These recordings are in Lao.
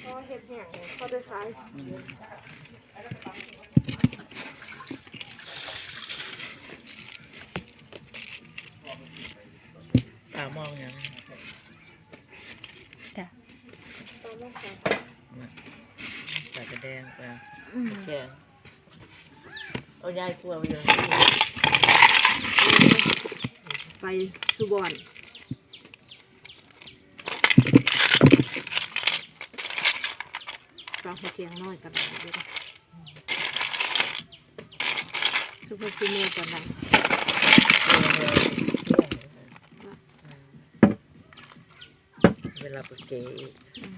ພໍເຮັດແຫ້ງ ພໍໄດ້ຂາຍ. ອືມ ປາມອງຫຍັງ? ຈ້ະ ປາມອງຫຍັງ? ປາກະແດງ ປາ ອືມ ແກງ. ເອົາຍາຍຄົວໄປຢູ່ ໄປສູ່ບ່ອນ ປາຫົວແກງນ້ອຍກໍໄດ້ເດ້ ຊຸມເຮົາຊິເມືອຕອນໃດ? ເວລາໄປເກະອີກ ອືມ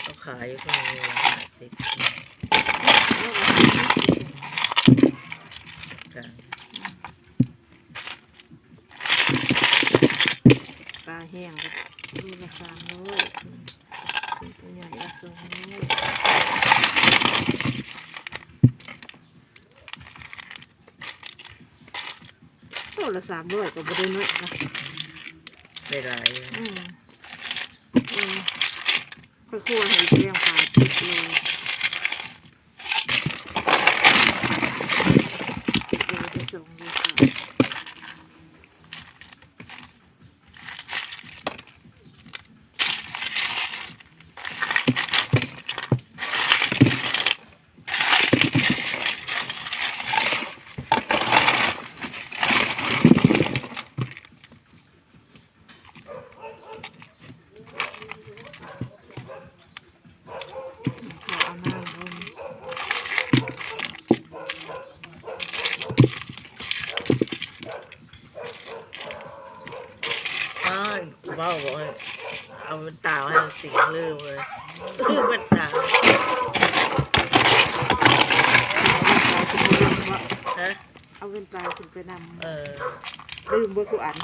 ເອົາຂາຍຢູ່ພຸ້ນ ໂລລະຫ້າສິບ ກາງ. ປາແຫ້ງກໍໂລລະສາມຮ້ອຍ ເປັນຕົວໃຫຍ່ລະສອງຮ້ອຍ ໂລລະສາມຮ້ອຍກໍບໍ່ໄດ້ໜ້ອຍນະ ໄດ້ຫຼາຍ. ອືມ ເອີ ຂ້ອຍຄົວໃຫ້ແກງປາເຈັດໂລ ເຈັດໂລໄດ້ສອງໂລກວ່າ. ອ້າຍ ເວົ້າບໍ່ ເອົາແວ່ນຕາໃຫ້ ຊິງລືມເລີຍ ແວ່ນຕາ ຮະ? ເອົາແວ່ນຕາຂຶ້ນໄປນຳ ເອີ ລືມເບິດທຸກອັນ.